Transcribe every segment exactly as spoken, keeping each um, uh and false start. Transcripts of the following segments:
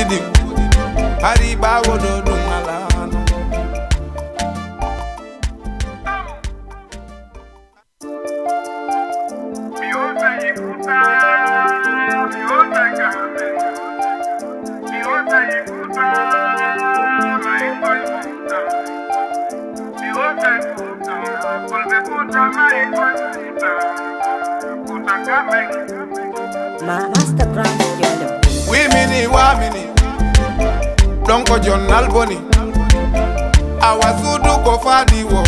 Hari ɓaawo ɗo ɗum alaano. Ma Master Brand Yellow. Wimini wamini ɗon ko jonnal boni. Awa suudu ko faadi wo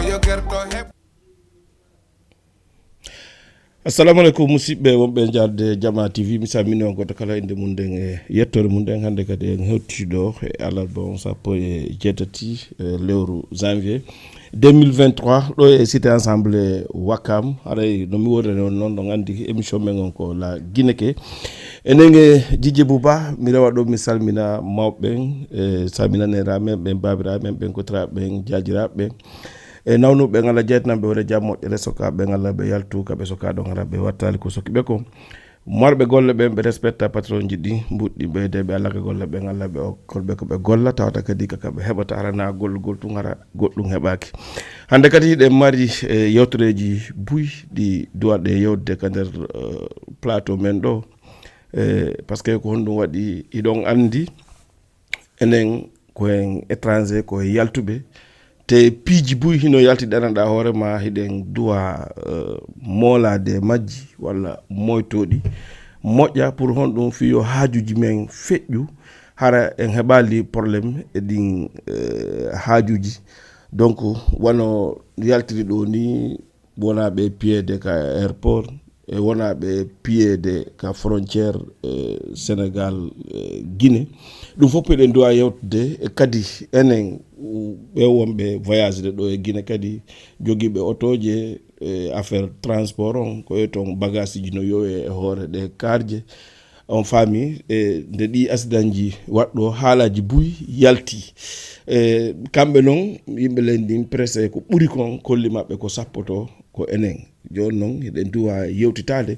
yo gerto heɓ. Assalamu aleykum, musidɓe wonɓe jaarde Jama T V. Mi salmini on goto kala innde mum nden e yettoore mum nden. Hannde kadi en hewti ɗo e alarba on sappo e jeetati e lewru janvier deux mille vingt-trois, ɗo e Cité Ensemble Wakam. Haray no mi wodani on noon, ɗon anndi émission men on ko La Guinée ke. Enen e Jijje Buba, mi rewa ɗo mi salmina mawɓe ɓen, e salmina neeraaɓe men ɓen, baabiraaɓe men ɓen, kotiraaɓe ɓen, jaajiraaɓe ɓen. E nawnuɓe ɓen, Allah jeytanan ɓe hoore jam moƴƴere, sokaaɓe ɓen, Allah ɓe yaltu ka ɓe sokaa ɗon, hara ɓe wattaali ko soki ɓe ko. Marɓe golle ɓen, ɓe respecta patron ji ɗi, mbuɗɗi ɓeydeeɓe Allah ka golle ɓen, Allah ɓe okkol ɓe ko ɓe golla, tawata kadi kaka ɓe heɓata, hara na gollugol tun, hara goɗɗum heɓaaki. Hannde kadi hiɗen mari e yewtereeji buy ɗi duwaɗe yewde ka nder eh, plateau men ɗo. Eh, par ce que ko honɗum waɗi, hiɗon anndi enen ko en étranger, ko en yaltuɓe, te piiji buy hino yalti ɗi anndanɗaa hoore ma, hiɗen duwa eh, moolaade e majji walla moytooɗi moƴƴa. Pour honɗum? Fii yo haajuuji men feƴƴu, hara en heɓaali problème e ɗin eh, haajuuji. Donc wano yaltiri ɗo ni, wonaaɓe piyeede ka airport e wonaaɓe piyeede ka frontière eh, Sénégal eh, Guinée. Ɗum fof eɗen duwa yewtude e kadi enen ɓe wonɓe voyage de ɗo e Guinée kadi, jogiiɓe otooje e affaire transport on, ko e toon bagage ji no yowe e hoore ɗe karje. On faami e nde ɗi accident ji waɗɗo, haalaaji buy yalti. E kamɓe noon, yimɓe leydi ndin, presse ko ɓuri kon kolli maɓɓe ko sappoto ko enen. Jooni noon, hiɗen duwa yewtitaade,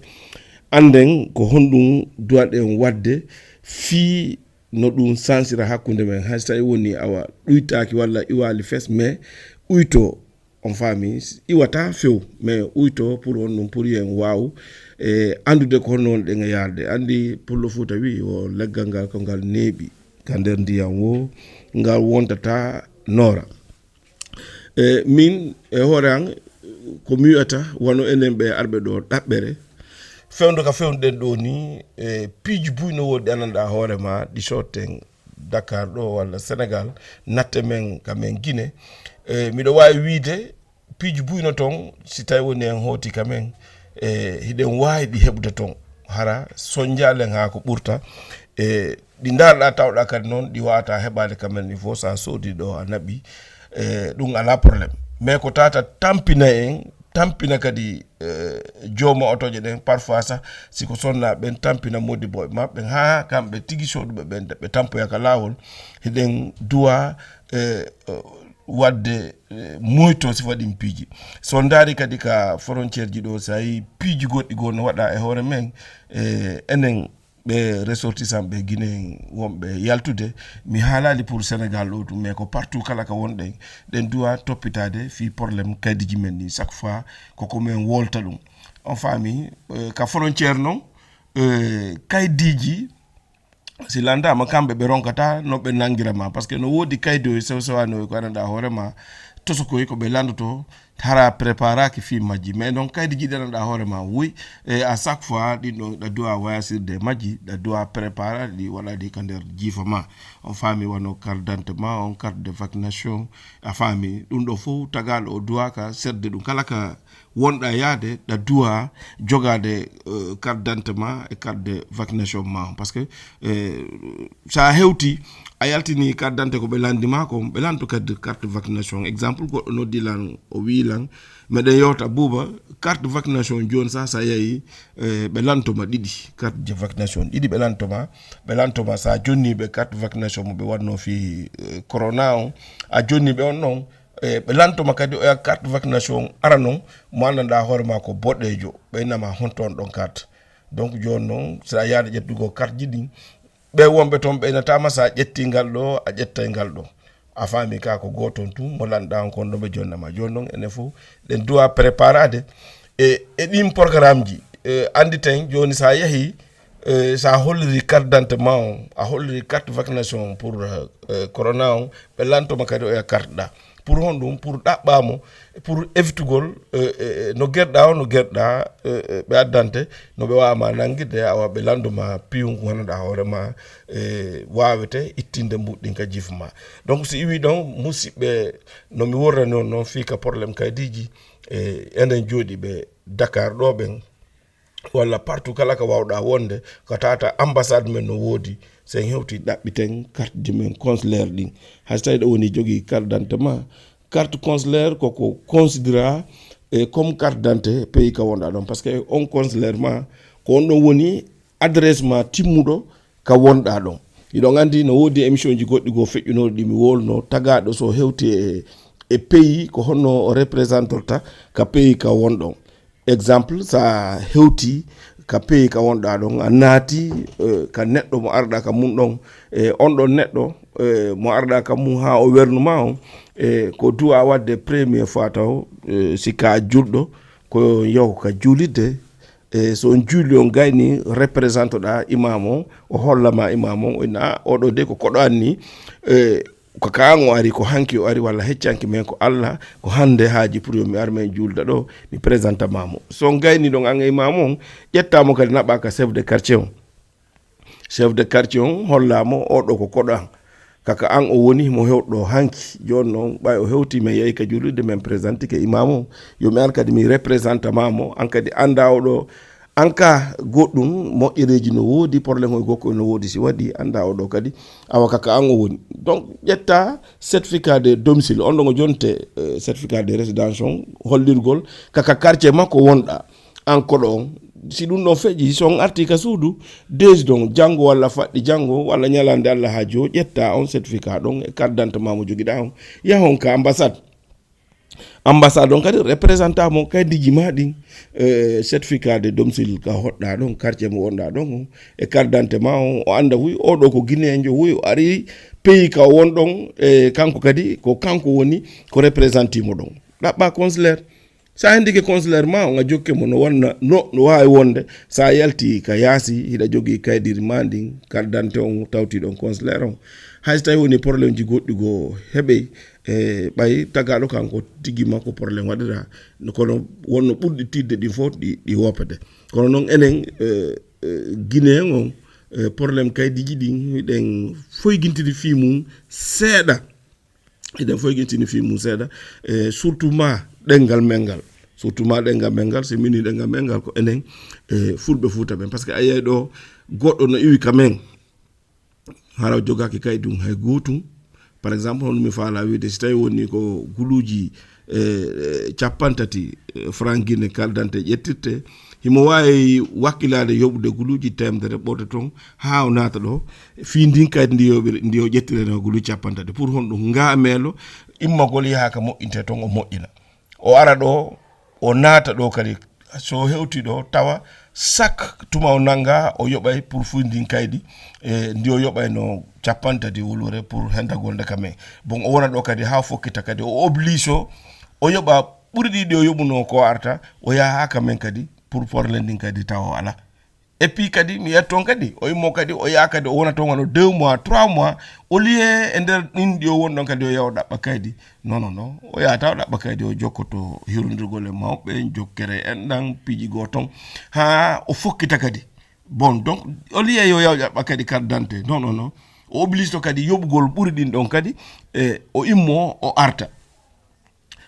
annden ko honɗum duwaɗen waɗde fii no ɗum sansira hakkunde men. Hay so tawi woni awa ɗuytaaki walla iwaali fes, mais uyto, on faami, iwata few, mais uyto pour on ɗum, pour yen waaw e anndude ko honno wonɗen e yaarde. Anndi Pullo Fuuta wi o leggal ngal ko ngal neeɓi ka nder ndiyam wo, ngal wontata noora. E min e hoore an, ko mi wiyata, wano enen ɓe arɓe ɗo ɗaɓɓere, fewndo ka fewndo ɗen ɗo ni, e piiji buy no woodi anndanɗaa hoore ma ɗi sotten Dakar ɗo walla Sénégal, natte men ka men Guinée. E miɗo waawi wiide piiji buy no toon, si tawi woni en hooti ka men, e hiɗen waawi ɗi heɓude toon, hara sonjaalen haa ko ɓurta. E ɗi ndaarɗaa tawɗaa kadi noon ɗi waawata heɓaade ka men ni fof, so a soodi ɗo a naɓi, e ɗum alaa problème. Mais ko tata tampina en, tampina kadi e jooma otooje ɗen, parfois sah si ko sonnaa ɓen tampina modibbo e maɓɓe haa kamɓe tigi sooduɓe ɓen ɓe tampoya ka laawol. Hiɗen duwa e waɗde e moyto sifa ɗin piiji. So ndaari kadi ka frontière ji ɗo, so a yii piiji goɗɗi goo no waɗa e hoore men, e enen ɓe ressortissant ɓe Guinée wonɓe yaltude, mi haalaali pour Sénégal ɗo tun, mais ko partout kala ka wonɗen, ɗen duwa toppitaade fii problème kaydiji men ɗin. Chaque fois ko ko men wolta ɗum, on faami. E ka frontière non, e kaydiji si landaama, kamɓe ɓe ronkata no ɓe nangira ma, parce que no woodi kaydi o sew sewani o ko anndanɗaa hoore ma, tosokoy ko ɓe landoto, hara préparaaki fii majji. Mais donc kaydi jiɗanɗaa hoore ma, oui, e à chaque fois ɗin ɗon ɗa duwa wayasirde e majji, ɗa duwa préparade ɗi, waɗa ɗi ka nder jiifa ma. On faami, wano carte d'identité ma on, carte de vaccination, a faami, ɗum ɗo fof tagaaɗo o duwaka serde ɗum kala ka wonɗa yaade, ɗa duwa jogaade e carte d'identité ma e carte de vaccination ma on. Parce que e sa hewti a yaltini carte d'identité ko ɓe landima ko, ɓe lanto kadi carte de vaccination. Exemple, goɗɗo noddi lan, o wi lan, meɗen yewta Buuba, carte de vaccination jooni sa, sa yeeyi, e ɓe lantoma ɗiɗi carte de vaccination, ɗiɗi ɓe lantoma. Ɓe lantoma sa jonni ɓe carte de vaccination mo ɓe waɗno fii e corona on, a jonni ɓe on ɗon, e ɓe lantoma kadi oya carte de vaccination ara non, mo anndanɗaa hoore ma ko boɗeejo, ɓe innama honto on ɗon carte. Donc jooni noon, si a yaada ƴettugol carte ji ɗin, ɓe wonɓe toon ɓeynataama so a ƴettii ngal ɗo, a ƴettay ngal ɗo. A faami ka ko gooto on tun mo lanɗaa on kon ɗo ɓe jonnama. Jooni noon enen fof ɗen duwa préparade e, e ɗin programmeji. E, anndi ten jooni so a yahii, e, so a holliri carte d'identité ma on, a holliri carte vaccination pour, e, corona on, ɓe lantoma kadi oya carte ɗa. Pour honɗum? Pour ɗaɓɓamo, pour eftugol, e, e, e, no gerɗa o, no gerɗa, e, e, ɓe addante, no ɓe wawa ma nangirde, awa ɓe landuma piyun ko wonanɗa hoore ma, e, wawete ittinde mbuɗɗin ka jif ma. Donc, si iwi ɗon, musidɓe, no mi worrani on noon, fii ka problème kaydiji, e, enen jooɗiɓe Dakar ɗo ɓen, walla partout kala ka wawɗa wonde, ko tata ambassade men no woodi. Sen hewti ɗaɓɓiten carte ji men consulaire ɗin. Hay so tawi ɗo woni jogii carte d'identité ma, carte consulaire koko considéra e comme carte d'identité pays ka wonɗa ɗon, parce que on consulaire ma ko on ɗon woni adresse ma timmuɗo ka wonɗa ɗon. Hiɗon anndi no woodi émission ji goɗɗi goo feƴƴunooɗi ɗi mi wolno tagaɗo so hewti e, e pays ko honno o représentorta ka pays ka wonɗon. Exemple, so a hewti ka pays ka wonɗa ɗon, a naati, eh, ka neɗɗo mo arɗa ka mum ɗon, e on ɗon neɗɗo, eh, mo arɗa ka mum haa o wernuma on, e ko duwa waɗde premier fois taw, eh, si ka julɗo, ko yahu ka juulidde, e so on juuli on gayni représentoɗa imam on, o hollama imam on, o ina, "Ah, oɗo de ko koɗo anni." E ko ka an o ari, ko hanki o ari, walla heccanki men ko Allah, ko hande haaji pour yo mi ar men juulda ɗo, mi présenta ma mo. So on gayni ɗon an e imam on, ƴetta mo kadi naɓa ka chef de quartier on. Chef de quartier on holla mo, "Oɗo ko koɗo an. Kaka an o woni mo hewɗo hanki. Jooni noon, ɓay o hewti men yahi ka juulirde men présentike imam on. Yo mi ar kadi mi représenta ma mo, an kadi annda oɗo." An ka goɗɗum moƴƴereeji no woodi, problème o gokko no woodi si waɗi, annda oɗo kadi, awa kaka an o woni. Donc, ƴetta certificat de domicile, on ɗon o jonte, eh, certificat de résidence on, hollirgol kaka quartier makko wonɗa. An koɗo on, si ɗum ɗon feƴƴi, so on arti ka suudu, deesi ɗon, janngo walla faɗɗi janngo, walla ñalande Allah haa joo, ƴetta on certificat ɗon e carte d'identité ma mo jogiɗa on, yahon ka ambassade. Ambassade on kadi représenta mo kaydiji ma ɗin, eh, certificat de domicile ka hoɗɗa ɗon, quartier mo wonɗa ɗon on, e carte d'identité ma on, o annda wuy, oɗo ko Guinéenjo, wuy, o ari pays ka won ɗon, e kanko kadi, ko kanko woni ko représenti mo ɗon. Ɗaɓɓa consulaire. Sa hendike consulaire ma on, a jokke mo no wonna, no, no waawi wonde, sa yalti ka yaasi, hiɗa jogii kaydiri ma ndin, carte d'identité on tawti ɗon consulaire on. Hay so tawi woni problème ji goɗɗi goo heɓey, e ɓay tagaɗo kanko tigi makko problème waɗata. Kono wonno ɓurɗi tiiɗde ɗin fof ɗi, ɗi woppete. Kono noon enen, e, e, Guinéen on, e, problème kaydiji ɗin, hiɗen foygintini fii mum seeɗa. Hiɗen foygintini fii mum seeɗa. E, surtout ma ɗenngal men ngal. Surtout ma ɗenngal men ngal, si mini ɗenngal men ngal ko enen, e, fulɓe Fuuta ɓen. Par ce que a yiyay ɗo goɗɗo no iwi ka men. Hara o jogaaki kaydi ɗum hay gootum. Par exemple, hono mi faala wiide, si tawi woni ko guluuji, e, e, cappanɗe tati, e, franc Guinée carte d'identité ƴettirte, himo waawi wakkilaade yoɓude guluuji teemedere ɓoote toon haa o naata ɗo, fii ndin kaydi ndi yoɓi-, ndi o ƴettire no guluuji cappanɗe tati. Pour honɗum? Ngaa meelo immagol yaha ka moƴƴinte toon, o moƴƴina. O ara ɗo, o naata ɗo kadi. So hewti ɗo, tawa sak tuma o nannga, o yoɓay pour fuu ndin kaydi, e, ndi o yoɓay no cappanɗe tati wulure pour hendagol nde ka men. Bon, o wona ɗo kadi haa o fokkita kadi, o oblige o, o yoɓa ɓuri ɗi, ɗi o yoɓuno ko arta, o yaha haa ka men kadi pour porle ndin kadi tawa o ala. Et puis kadi, mi yetton kadi, o immo kadi, o yaha kadi, o wona toon wano deux mois, trois mois, au lieu e nder ɗin ɗi o woni ɗon kadi, o yaha o ɗaɓɓa kaydi. Non, non, non. O yahata o ɗaɓɓa kaydi, o jokkoto hirondirgol e mawɓe, jokkere enɗan, piiji goo toon. Haa o fokkita kadi. Bon, donc, au lieu yo yaha o ɗaɓɓa kadi carte d'identité. Non, non, non. O oblige to kadi yoɓugol ɓuri ɗin ɗon kadi, e o immo, o arta.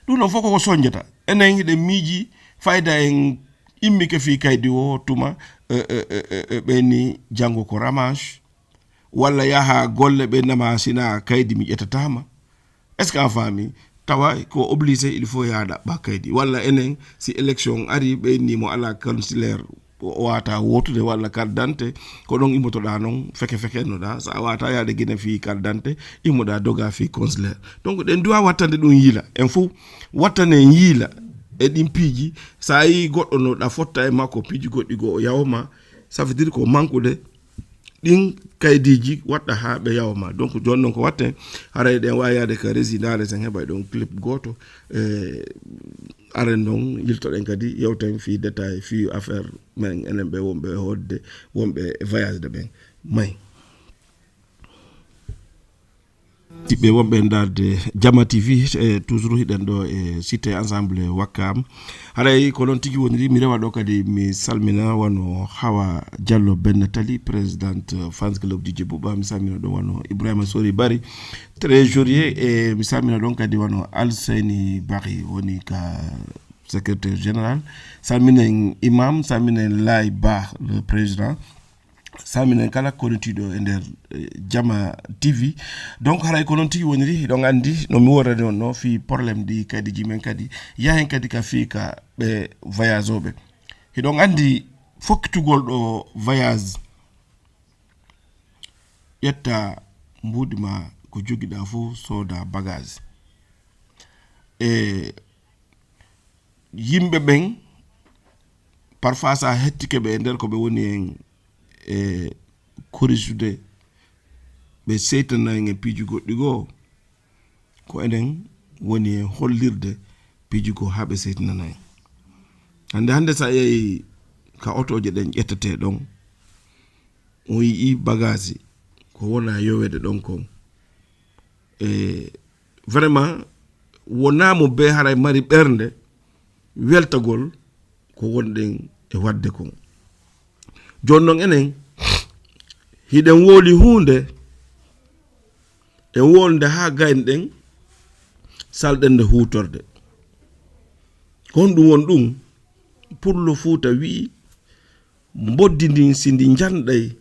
Ɗum ɗon fof koko soñjata. Enen hiɗen miiji fayda en immike fii kaydi o tuma, e, e, e, e, e ɓeyni janngo ko ramage, walla yaha golle ɓe nama sina kaydi mi ƴetataama. Est-ce que a faami? Tawa ko obligé, il faut yaha ɗaɓɓa kaydi. Walla enen, si élection ari, ɓeyni mo ala consulaire, o wata wotude walla carte d'identité, ko ɗon immotoɗa noon, feke feke no ɗa. Sa wata yaade Guinée fii carte d'identité, immoɗa doga fii consulaire. Donc, ɗen duwa wattande ɗum yiila. En fof, wattane en yiila e ɗin piiji. Sa yi goɗɗo no ɗa fotta e makko piiji goɗɗi goo, o yawma, ça veut dire ko manqude Ɗin kaydiiji waɗɗa haa ɓe yawa ma. Donc jooni noon ko waɗten, haray ɗen waawi yaade ka résidence, en heɓay ɗon clip gooto. E, aren noon yiltoɗen kadi, yewten fii détail, fii affaire men enen ɓe wonɓe e hoodde, wonɓe e voyage de ɓen. May. Siɓɓe wonɓe e ndaarde Jama T V, e toujours hiɗen ɗo e Cité Ensemble Wakam. Haray ko noon tigi woniri, mi rewa ɗo kadi mi salmina wano Hawa Diallo Benna Tali, présidente Fans Club D J Bouba, mi salmina ɗon wano Ibrahima Sori Bari, trésorier, e mi salmina ɗon kadi wano Alseyni Bari, woni ka secrétaire général. Salminen Imam, salminen Laay Ba, le président. Salminen kala konitiiɗo e nder, eh, Jama T V. Donc haray ko noon tigi woniri, hiɗon anndi no mi worrani on no fii problème ɗi kaydiiji men kadi. Yahen kadi ka fii ka ɓe voyagooɓe. Hiɗon anndi fokkitugol ɗo voyage, ƴetta mbuuɗi ma ko jogiɗaa fof, sooda bagage. E yimɓe ɓen, parfois so a hettike ɓe e nder ko ɓe woni en e korisude, ɓe seytana en e piiji goɗɗi goo, ko enen woni e hollirde piiji goo haa ɓe seytinana en. Hannde, hannde so a yehi ka otooje ɗen ƴettetee ɗon, on yi'i bagaasi ko wona yoweede ɗon kon. E vraiment, wonaa mo bee haray mari ɓernde weltagol ko wonɗen e waɗde kon. Jooni non enen, hiɗen wooli huunde, en woolde haa gaynoɗen, salɗen nde huutorde. Ko honɗum woni ɗum? Pullo Fuuta wi'i, mboddi ndin, si ndi njanɗay,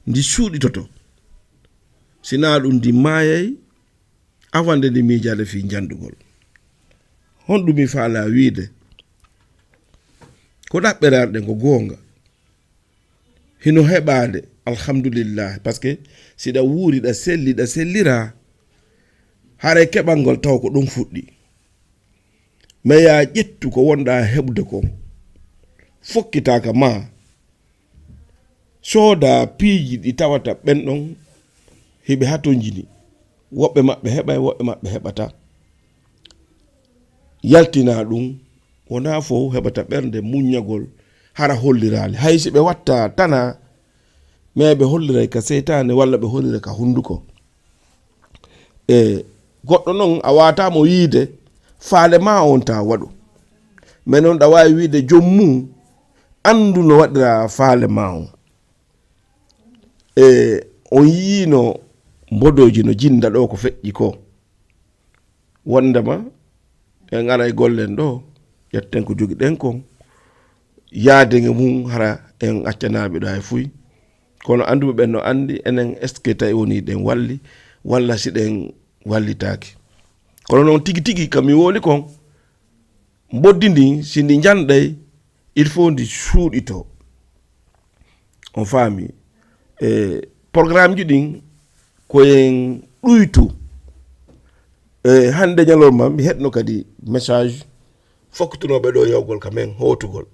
ndi suuɗitoto. Si naa ɗum, ndi maayay, avant nde ndi miijaade fii njanɗugol. Honɗum mi faalaa wiide? Ko ɗaɓɓere arɗen ko goonga. Hino heɓaade, alhamdulillah, parce que si ɗa wuuri, ɗa selli, ɗa sellira, haray keɓal ngol taw ko ɗum fuɗɗi. Mais yaa ƴettu ko wonɗaa heɓude kon, fokkitaaka ma, sooda piiji ɗi tawata ɓen ɗon hiɓe hatonjini. Woɓɓe maɓɓe heɓay, woɓɓe maɓɓe heɓata. Yaltina ɗum, wonaa fof heɓata ɓernde muññagol, hara holliraali. Hay si ɓe watta tana, mais ɓe holliray ka seytaane walla ɓe hollira ka hunduko. E goɗɗo non, a waata mo yiide faale ma on ta waɗu. Mais non, ɗa waawi wiide joom mum, anndu no waɗira faale ma on. E on yiino mbodooji no jinda ɗo ko feƴƴi ko. Wondema en ara e gollen ɗo, ƴetten ko jogiɗen kon, yaade nge mum, hara en accanaɓe ɗo hay fuy. Kono annduɓe ɓen no anndi enen, est-ce que tawi woni ɗen walli, walla si ɗen wallitaaki. Kono noon tigi tigi, ka mi woni kon, mboddi ndi, si ndi njanɗay, il faut ndi suuɗito. On faami? E programme ji ɗin, ko en ɗuytu. E hannde ñalorma, mi heɗno kadi message fokkutunooɓe ɗo yawgol ka men hootugol.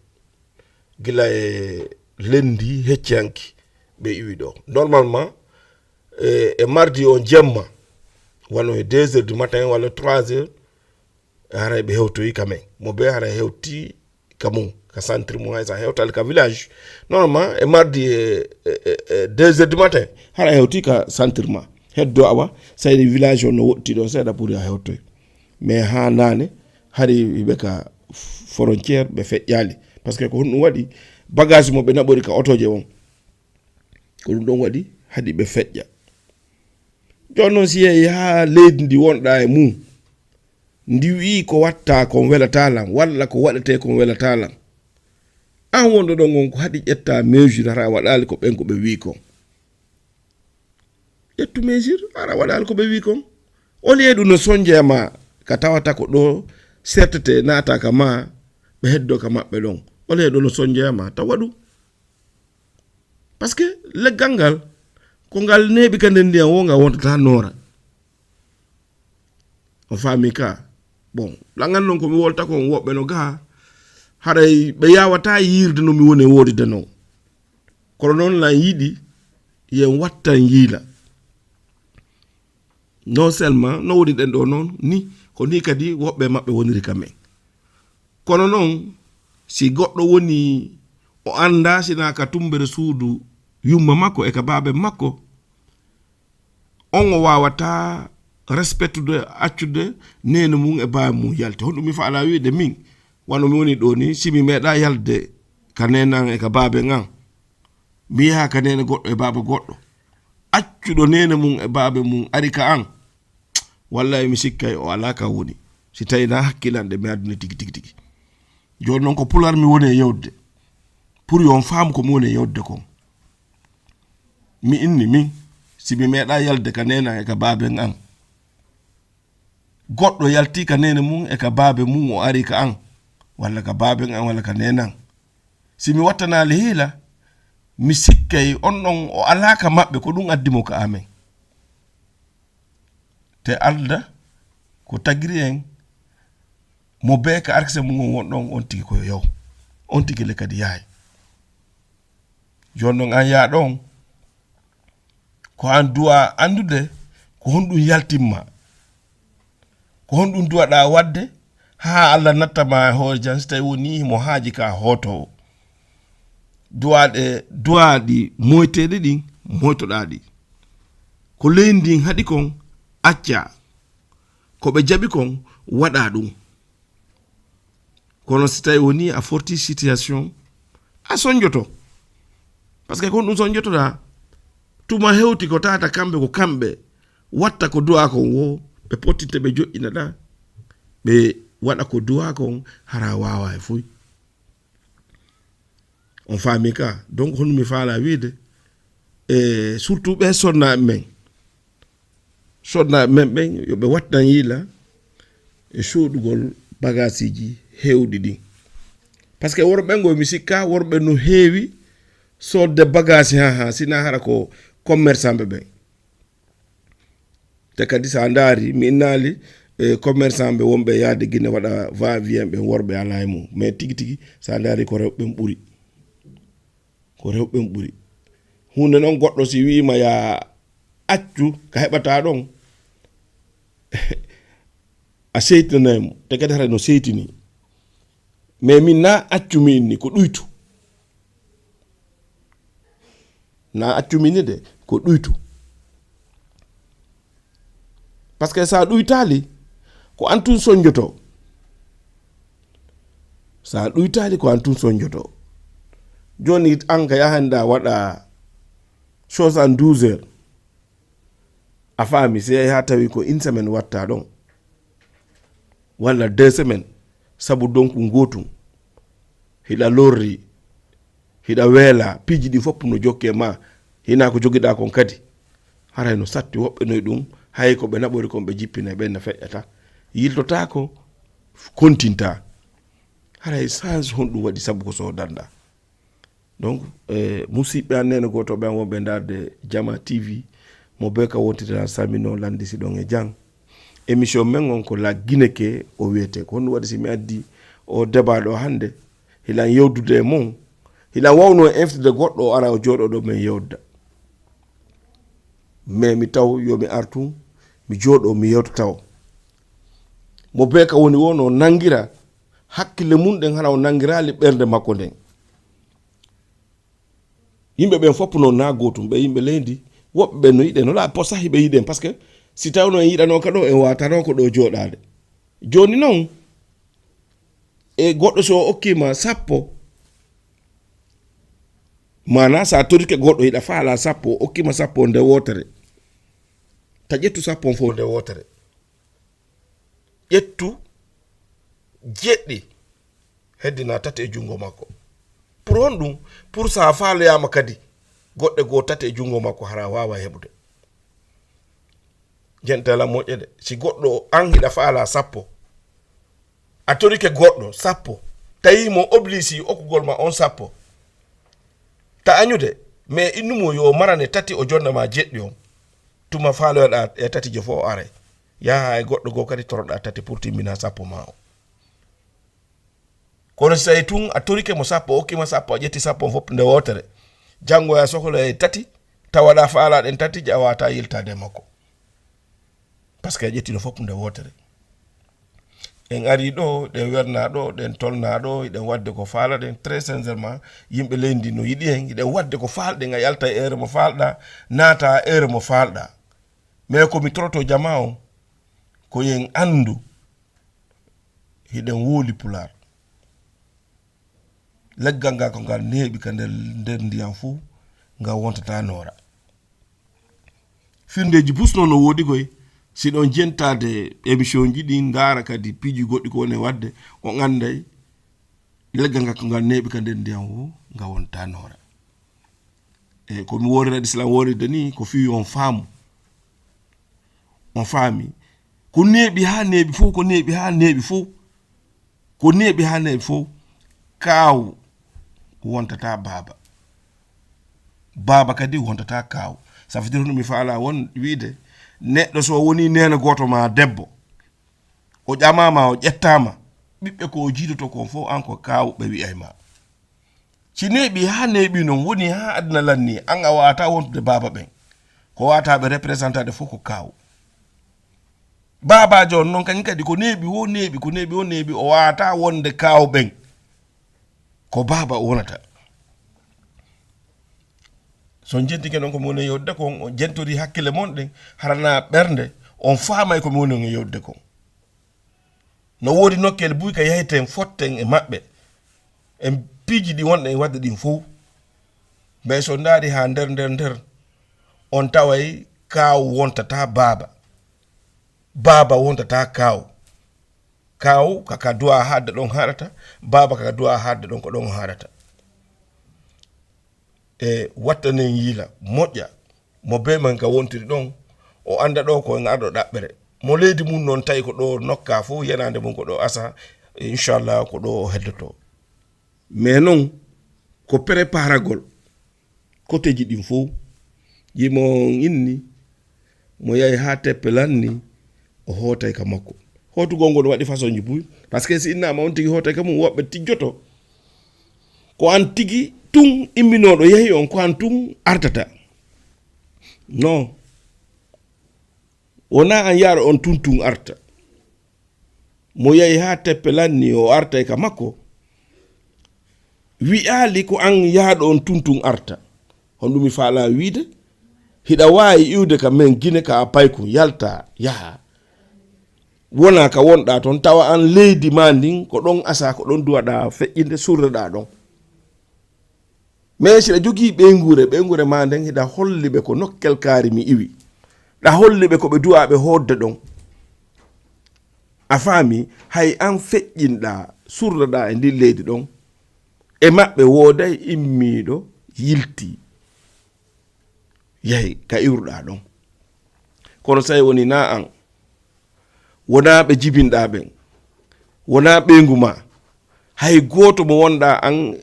Gila e lendi hecci hanki ɓe iwi ɗo. Normalement, e, e mardi on jemma, wano e deux heures du matin walla trois heures, haray ɓe hewtoyi ka men. Mo be haray hewti ka mum, ka centre mum, hay sa hewtali ka village. Normalement, e mardi e, e, e, e deux heures du matin, hara hewti ka centre ma. Heddo awa, sayri village on no woɗɗi ɗo seeɗa pour a hewtoy. Mais ha nane, hari ɓe ka frontière ɓe feƴƴali. Parce que ko honɗum waɗi bagage mo ɓe naɓori ka otoje on. Ko ɗum ɗon waɗi haɗi ɓe feƴƴa. Jooni noon si yehi haa leydi ndi wonɗa e mum, ndi wi'i ko watta kon welataa lan, walla ko waɗetee kon welataa lan. An wonɗo ɗon on ko haɗi ƴetta mesure hara a waɗaali ko ɓen ko ɓe wi'i kon. Ƴettu mesure hara a waɗaali ko ɓe wi'i kon. Au lieu ɗum no sonjoya ma ka tawata ko ɗo sertete naata ka ma ɓe heddo ka maɓɓe ɗon. Au lieu ɗum no sonjoya ma tawa ɗum. Parce que leggal ngal, ko ngal neeɓi ka nder ndiyam woo, ngal wontataa noora. On faami ka? Bon, langan non ko mi wolta kon woɓɓe no gaa, haray ɓe yaawataa yiirde no mi woni e woodide non. Kono noon lan yiɗi Yen wattan yiila. Non seulement no woni ɗen ɗo noon ni, ko ni kadi woɓɓe maɓɓe woniri ka men. Kono noon, si goɗɗo woni o anndaa sinaa ka tumbere suudu yumma makko e ka baaben makko, on o waawataa respectude, accude neene mum e baaba mum yalti. Honɗum mi faalaa wiide min, wano mi woni ɗo ni, si mi meeɗaa yalde ka neenan e ka baaben an, mi yaha ka neene goɗɗo e baaba goɗɗo, accuɗo neene mum e baabe mum ari ka an, wallahi mi sikkay o alaa ka woni, si tawi na hakkilanɗe mi adduna tigi, tigi, tigi. Jooni noon ko pular mi woni e yewde, pour yo on faamu ko mi woni e yewde kon. Mi inni min, si mi meeɗaa yalde ka neene an e ka baaben an, goɗɗo yalti ka neene mum e ka baabe mum, o ari ka an, walla ka baaben an, walla ka neenan. Si mi wattanaali hiila, mi sikkay on ɗon o alaa ka maɓɓe, ko ɗum addi mo ka amen. Te Alla ko tagiri en, mo bee ka arkise mum on won ɗon, on tigi ko yo yaw, on tigi le kadi yahay. Jooni noon an yaa ɗon, ko an duwa anndude ko honɗum yaltimma, ko honɗum duwaɗaa waɗde haa Alla natta ma e hoore jan, si tawi woni himo haaji ka hootoowo. Duwaaɗe, duwaaɗi moyteeɗi ɗin, moytoɗaa ɗi. Ko leydi ndin haɗi kon, accaa. Ko ɓe jaɓi kon, waɗaa ɗum. Kono si tawi woni a forti situation, a sonjoto. Parce que kon ɗum sonjotoɗaa, tuma hewti ko tata kamɓe, ko kamɓe watta ko du'a kon wo, ɓe pottinte, ɓe joƴƴinaɗaa, ɓe waɗa ko du'a kon, hara waawa e fuy. On faami ka? Donc, honno mi faala wiide, e surtout ɓe sonnaaɓe men, sonnaaɓe men ɓen, yo ɓe wattan yiila e soodugol bagaasiiji heewɗi ɗin. Parce que worɓe ɓen, ngo mi sikka, worɓe no heewi soodde bagaasi, ha, ha, sina hara ko commerçant ɓe ɓen. Te kadi, sa ndaari, mi innaali, e commerçant ɓe wonɓe yaade Gine waɗa va et vient ɓen, worɓe alaa e mum. Mais tigi tigi, sa ndaari, ko rewɓe ɓen ɓuri. Ko rewɓe ɓen ɓuri. Huunde noon, goɗɗo si wi'ima ya accu ka heɓata ɗon, a seytinanay mo. Te kadi, haray no seytini. Mais min, na accu mi inni, ko ɗuytu. Na accu mi inni de, ko ɗuytu. Parce que sa ɗuytaali, ko an tun sonjoto. Sa ɗuytaali, ko an tun sonjoto. Jooni, an ka yahanda waɗa soixante-douze heures. A faami, si yahi haa tawi ko une semaine watta ɗon, walla deux semaines, sabu donku ngootun, hiɗa lorri, hiɗa weela, piiji ɗi fof no jokke ma, hina ko jogiɗaa kon kadi. Haray no satti woɓɓe noy ɗum, hay ko ɓe naɓori kon ɓe jippinay, ɓen na feƴƴata. Yiltotaako, kontinta. Haray change honɗum waɗi sabu ko sodanɗaa? Donc, e, musidɓe an, neene gootooɓe an wonɓe ndaarde Jama T V, mo bee ka wontirta samino landisi ɗon e jang. Émission men on ko La Guinée ke o wiyete. Ko honɗum waɗi si mi addi o débat ɗo hannde? Hilan yewdude e mon. Hilan wawno e inftude goɗɗo o ara o jooɗo ɗo men yewda. Mais mi taw yo mi ar tun, mi jooɗo, mi yewta taw. Mo bee ka woni wo no nangira hakkille mum ɗen, hana o nangiraali ɓernde makko nden. Yimɓe ɓen fof noon na gootum, ɓe yimɓe leydi, woɓɓe ɓen no yiɗen, no laa po sahi ɓe yiɗen, parce que si tawno en yiɗano ka ɗo, en watano ko ɗo jooɗaade. Jooni noon, e goɗɗo so o okkima sappo, maana sa torike goɗɗo hiɗa faala sappo, o okkima sappo nde wootere, ta ƴettu sappo on fof nde wootere. Ƴettu jeɗɗi, heddina tati e junngo makko. Pour honɗum? Pour sa faaloyaama kadi, goɗɗe goo tati e junngo makko hara waawa heɓude. Jentela moƴƴe de. Si goɗɗo an hiɗa faala sappo, a torike goɗɗo sappo, tawi mo obligé okkugol ma on sappo, ta añude, mais innumo yo marane tati o jonna ma jeɗɗi on. Tuma faaloyoɗa e tati je fof o aray. Yaha e goɗɗo goo kadi toroɗa tati pour timmina sappo ma o. Kono si tawi tun a torike mo sappo, o okkima sappo, a ƴetti sappo on fof nde wootere. Janngo ya sohloya e tati, tawa ɗa faala ɗen tatiji a wata yiltade e makko, parce que a ƴettino fof nde wootere. En ari ɗo, ɗen werna ɗo, ɗen tolna ɗo, hiɗen wadde ko faalaɗen. Très sincèrement, yimɓe leydi ndi no yiɗi en, hiɗen wadde ko faalɗen, a yalta e heure mo faalɗa, naata e heure mo faalɗa. Mais ko mi toroto jama on, ko yen anndu hiɗen wooli Pulaar. Leggal ngal ko ngal neeɓi ka nder, nder ndiyam fof, ngal wontata noora. Firndeeji bus noon no woodi koy, si ɗon jentaade émission ji ɗi, ndaara kadi piiji goɗɗi ko woni e waɗde, on annday leggal ngal ko ngal neeɓi ka nder ndiyam fof, ngal wontata noora. E ko mi woorira ɗi, si lan wooride ni, ko fii on faamu. On faami. Ko neeɓi haa neeɓi fof, ko neeɓi haa neeɓi fof. Ko neeɓi haa neeɓi fof, kaaw wontata baaba. Baaba kadi wontata kaaw. Ça veut dire no mi faala won wiide, neɗɗo so woni neene gooto ma debbo, o ƴamaama, o ƴettaama, ɓiɓɓe ko o jiidoto kon fof, an ko kaaw ɓe wi'ay ma. Si neeɓi haa neeɓi noon, woni haa aduna lanni, an a waata wontude baaba ɓen. Ko waata ɓe représentade fof ko kaaw. Baabaajo on noon kañum kadi ko neeɓi wo neeɓi, ko neeɓi wo neeɓi, o waata wonde kaaw ɓen. Ko baaba o wonata. So on jentike noon ko mi woni e yewtude kon, on jentori hakkille mon ɗen, harana ɓernde, on faamay ko mi woni on e yewtude kon. No woodi nokkeele buy ka yaheten, fotten e maɓɓe. En piiji ɗi wonɗen e waɗde ɗin fof. Mais so ndaari haa nder, nder, nder, on taway kaaw wontata baaba. Baaba wontata kaaw. Kaaw kaka du'a haɗde ɗon haɗata, baaba kaka du'a haɗde ɗon ko ɗon haɗata. E wattanen yiila, moƴƴa, mo bee men ka wontiri ɗon, o annda ɗo ko en arɗo ɗaɓɓere. Mo leydi mum noon tawi ko ɗo nokka fof, yenaande mum ko ɗo asa, inchallah ko ɗo o heddoto. Mais noon, ko préparagol. Koteji ɗin fof, yimo on inni, mo yahi haa teppe lanni, o hootay ka makko. Hootugol ngol waɗi façon ji buy. Parce que si innaama on tigi hootay ka mum, woɓɓe tijjoto. Ko an tigi tun imminooɗo yahi on, ko an tun artata. Non. Wonaa an yahɗo on tun tun arta. Mo yahi haa teppe lanni, o artay ka makko. Wi'aali ko an yahɗo on tun tun arta. Honɗum mi faala wiide? Hiɗa waawi iwde ka men Gine ka a paykun, yalta, yaha. Wona ka wonɗa ton, tawa an leydi ma ndin, ko ɗon asa, ko ɗon duwaɗa feƴƴinde, surreɗa ɗon. Mais si ɗa jogii ɓeynguure, ɓeynguure ma nden hiɗa holli ɓe ko nokkel kaari mi iwi. Ɗa holli ɓe ko ɓe du'aaɓe hoodde ɗon. A faami, hay an feƴƴinɗa, surreɗa e ndin leydi ɗon. E maɓɓe wooday immiiɗo yilti. Yahi ka iwruɗa ɗon. Kono so tawi woni na an, wonaa ɓe jibinɗa ɓen, wonaa ɓeyngu ma, hay gooto mo wonɗa an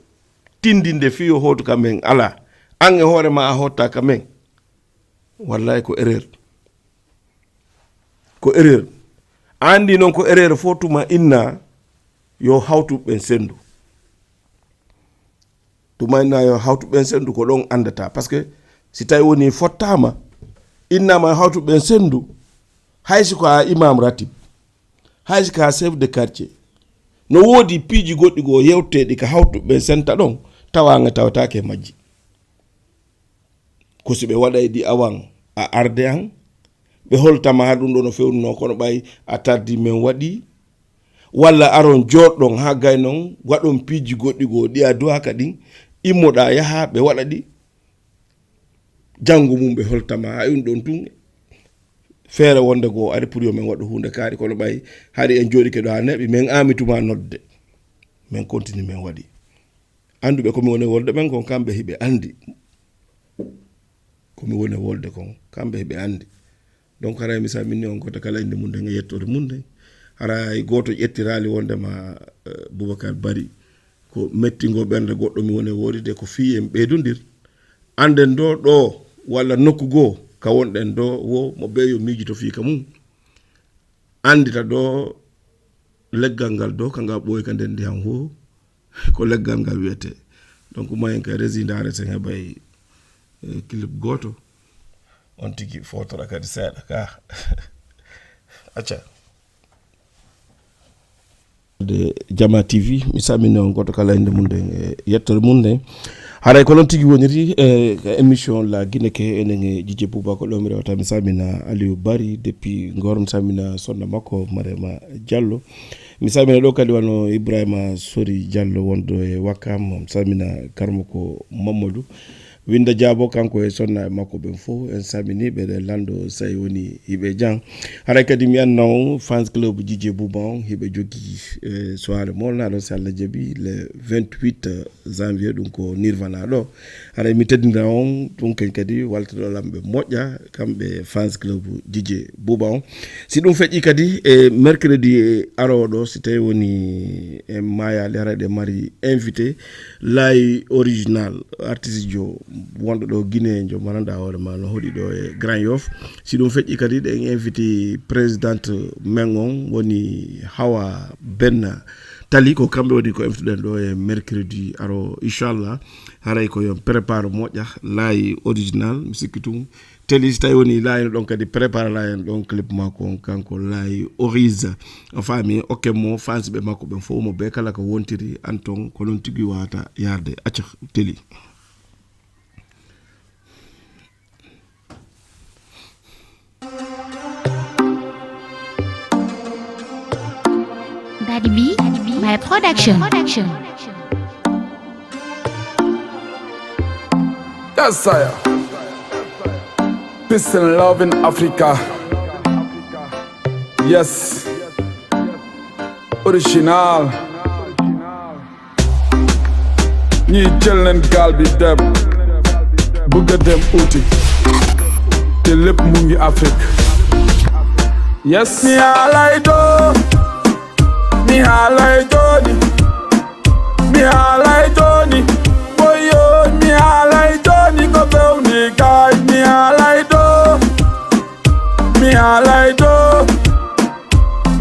tindinde fii o hootu ka men alaa, an e hoore ma a hotta ka men, wallahi ko erreur. Ko erreur. A anndi noon ko erreur fof tuma inna yo hawtu ɓen senndu. Tuma inna yo hawtu ɓen senndu ko ɗon anndata. Parce que si tawi woni fottaama, innama yo hawtu ɓen senndu, hay si ko a imam ratib, hay si ko a chef de quartier, no woodi piiji goɗɗi goo yewteɗi ka hawtu ɓen senta ɗon, tawaanga tawataake e majji. Ko si ɓe waɗay ɗi awan a arde an, ɓe holtama haa ɗum ɗo no fewnunoo, kono ɓay a tardi men waɗi, walla aron jooɗɗon haa gay non waɗon piiji goɗɗi goo ɗi a duwaaka ɗin, immoɗaa yaha ɓe waɗa ɗi, janngo mum ɓe holtama haa ɗum ɗon tun feere wonde goo ari pour yo men waɗu huunde kaari, kono ɓay hari en jooɗike ɗo haa neeɓi, men aami tuma nodde, men kontini men waɗi. Annduɓe ko mi woni e wolde ɓen kon kamɓe hiɓe anndi. Ko mi woni e wolde kon kamɓe hiɓe anndi. Donc haray mi salmini on gooto kala innde mum nden e yettoode mum nden. Haray gooto ƴettiraali wondema, eh, Boubacar Bari ko mettingol ɓernde goɗɗo mi woni e woodide, ko fii en ɓeydondir. Annden ɗo, ɗo walla nokku goo ka wonɗen ɗo wo mo ɓeyo miijito fii ka mum. Anndita ɗo leggal ngal ɗo ka ngal ɓooyi ka nder ndiyam wo ko leggal ngal wiyetee. Donc mayen ka rési ndaare sen heɓay Eh, clip gooto. On tigi footora kadi seeɗa ka. Acca. De Jama T V, mi salmini on gooto kala innde mum nden e yettere mum nden. Haray ko noon tigi woniri e émission La Guinée ke, enen e Dj Bouba, ko ɗo mi rewata. Mi salmina Aliou Bari depuis Ngor, mi salmina sonna makko Marema Diallo. Mi salmina ɗo kadi wano Ibrahima Sori Diallo wonɗo e Wakam, mi salmina Karmoko Mamadou. Winda Diabo, kanko e sonna e makko ɓen fof, en salmini ɓe. Ɗe Lando Say woni hiɓe jam. Haray kadi mi anna on fans club Dj Bouba on hiɓe jogii, eh, soirée molnaɗo, si Allah jaɓi, le vingt-huit janvier, ɗum ko Nirvana ɗo. Haray mi teddina on, ɗum ken kadi waltoɗo lamɓe moƴƴa, kamɓe fans club Dj Bouba on. Si ɗum feƴƴi kadi e mercredi arooɗo, si tawi woni en maayaali, haray ɗe mari invité, Laye Original, artiste jo wonɗo ɗo Guinée, jo maranda hoore ma no hoɗi ɗo e Grand Yoff. Si ɗum feƴƴi kadi, ɗen invité présidente men on woni Hawa Benna Tali, ko kamɓe woni ko invité ɗen ɗo e mercredi aro, inchallah. Haray ko yon prépare moƴƴa, Laye Original, mi sikki tun Teli, si tawi woni laayino ɗon kadi, prépare laayino ɗon clip makko on, kanko Laye Oriz. A faami, okke mo fans ɓe makko ɓen fof, mo be kala ko wontiri, an ton, ko non tigi wata yarde. Acca, Teli. Daddy B, my production. Yes, sire. Peace and love in Africa. Yes. Original. Ñi jël leen gaal bi dem. Bëgg a dem uti. Te lépp mu ngi Afrique. Yes. Mi haalay ɗo. Mi haalay jooni. Mi haalay jooni. Woyo, mi haalay jooni. Ko bewni kay. Mi haalay ɗo. Mi haalay ɗo.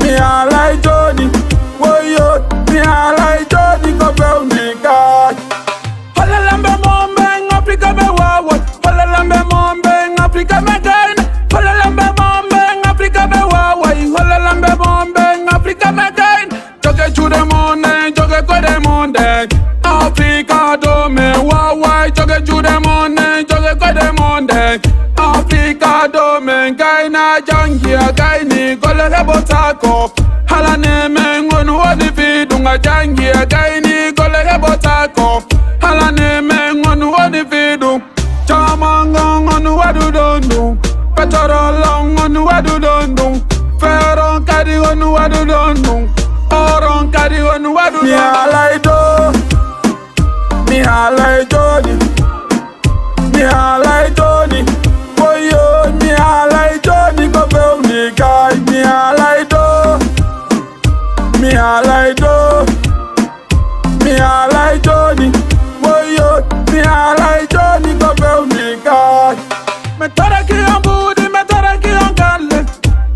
Mi haalay jooni. Woyo, mi haalay jooni. Ko bewni kay. Holla lamɓe mon ɓen Afrika ɓe waaway. Holla lamɓe mon ɓen Afrika ɓe gayna. Holla lamɓe mon ɓen Afrika ɓe waaway. Holla lamɓe mon ɓen Afrika ɓe gayna. Joge juuɗe mon nden, joge koyɗe mon nden. Afrika ɗo men waaway. Joge juuɗe mon nden, joge koyɗe mon nden. Afrika ɗo men gayna, janngi a gayni, golle heɓotaako. Halane men on woni fii ɗum, a janngi a gayni, golle heɓotaako. Halane men on woni fii ɗum. Jamango on waɗuɗon ɗum. Pétrole on waɗuɗon ɗum. Fer on kadi on waɗuɗon ɗum. Or on kadi on waɗuɗon ɗum. Mi haalay ɗo. Mi haalay jooni. Mi haalay jooni. Woyo, mi haalay jooni. Ko bewni kay. Mi haalay ɗo. Mi haalay ɗo. Mi haalay jooni. Woyo, mi haalay jooni. Ko bewni kay. Mi toraki on mbuuɗi, mi toraki on galle.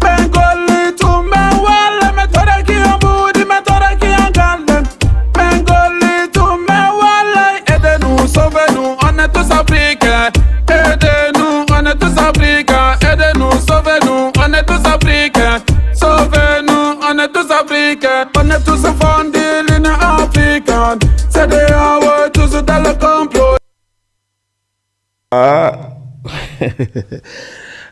Ɓen golli tun ɓen walla. Mi toraki on mbuuɗi, mi toraki on galle. Ɓen golli tun ɓen walla. Aidez-nous, sauvez-nous, on est tous africains. Aidez-nous, on est tous africains. Aidez-nous, sauvez-nous, on est tous africains. Sauvez-nous, on est tous africains. On est tous fondés, l'Union africaine. C'est des hawas, tous dans le complot. Ah.